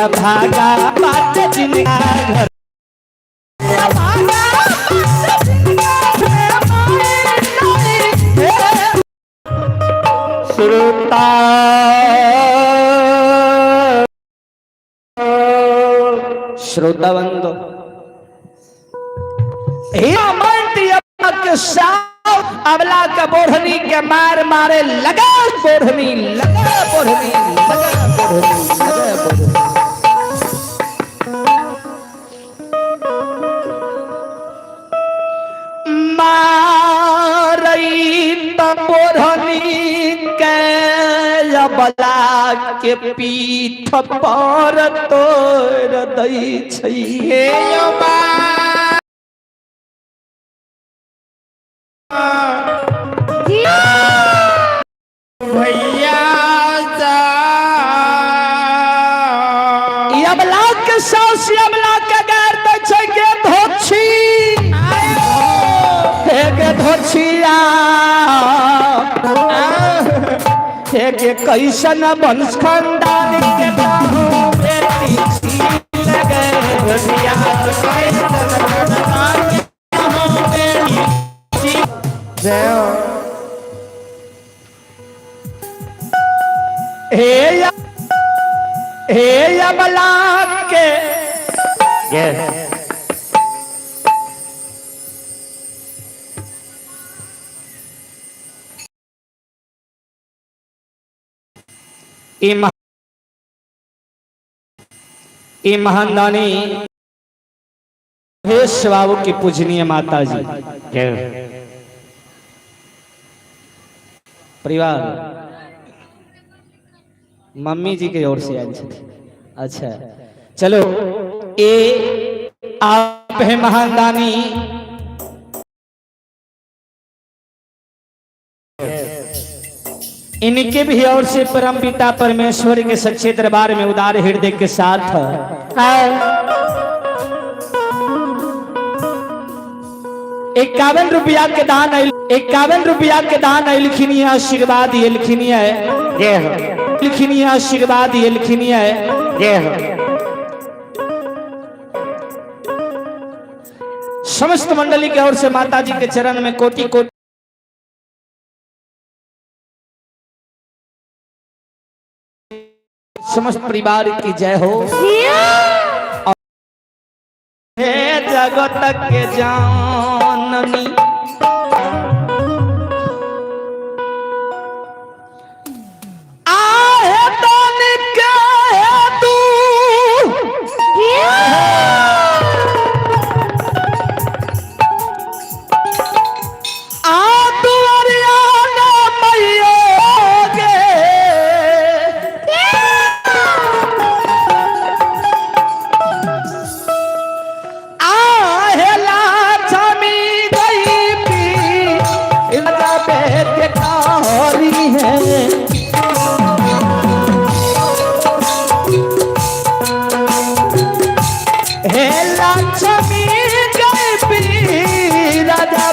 भागा बात जिनका घर श्रोता श्रोता बंधु के साथ अबला के बोढ़नी के मार मारे लगा बोढ़नी लगा बोढ़नी लगा बोढ़नी लगा बोढ़नी। मारई त बोढ़नी के अबला के पीठ पर तोड़ दै छै। हे बा भैया अबला के सास अबला के गैर दै छै के धोछी हे के धोछिया हे के कैसन वंश खानदान के बाहु बेटी छी लगे। जय हो। हे हे अबला के ई महानदानी महेश बाबू की पूजनीय माता जी परिवार मम्मी जी के ओर से आयल छथिन। अच्छा चलो ए आप है महानदानी इनके भी ओर से परम पिता परमेश्वर के सच्चे दरबार में उदार हृदय के साथ 51 रुपया के दान, 51 रुपया के दान अलिखिन है, आशीर्वाद एलखिन है, जय हो। लिखिन है, आशीर्वाद एलखिन है। जय हो। समस्त मंडली के ओर से माता जी के चरण में कोटि कोटि समस्त परिवार की जय हो। हे जगत के जाननी आहे दान के तू आ दुआरिया ना मैयो गे आहे लाछमी गई पी बेट कारी है। हे लक्ष्मी गई पी राजा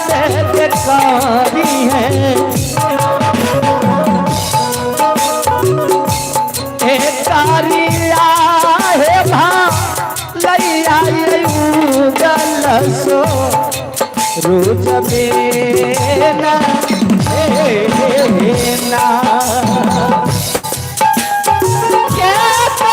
बेट कारी है। हे कारिया हे भा लैया उगल सो रोज बेना हे ना के तो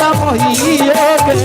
रमैयो गे।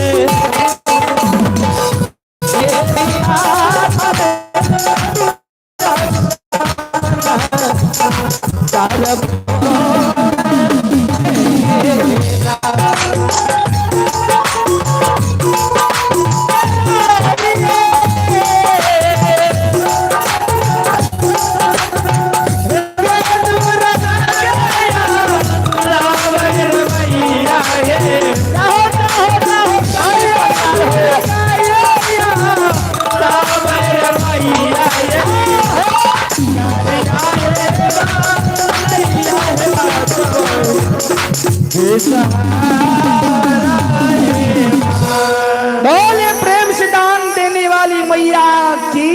बोले प्रेम से दान देने वाली मैया की,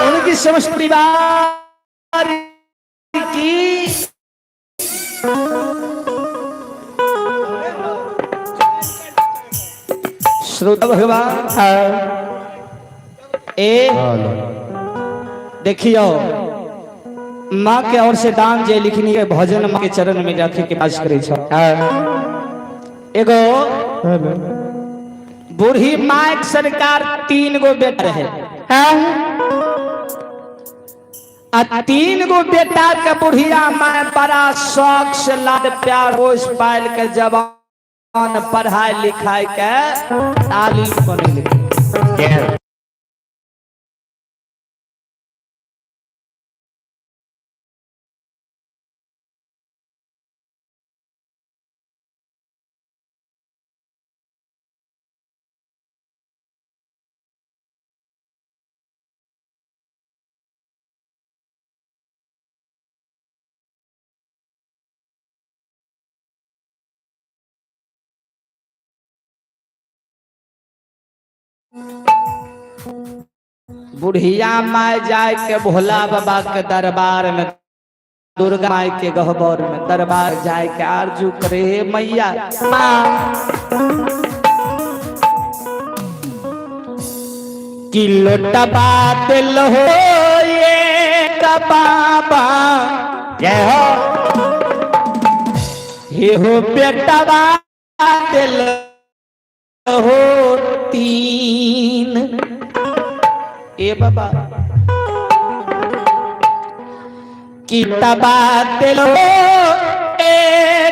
उनकी समस्त परिवार की। श्रोता भगवान ए देखियो, माँ के ओर से दान जे लिखनी के भजन माँ के चरण में रखे के पास करे छो। एगो बूढ़ी माँ के सरकार 3 गो बेटा रहे आ 3 गो बेटा के बुढ़िया माँ बड़ा शौक से लाड प्यार पोस पाल के जवान पढ़ाई लिखाई के तालीम बनेले। बुढ़िया माय जाए के भोला बाबा के दरबार में, दुर्गा माय के गहबर में दरबार जाए के आरजू करे, हे मैया माँ कि लोटा बात लो ये का बाबा, जय हो। हे हो बेटा बात लो 3। ए बाबा कि तबा दिलो एक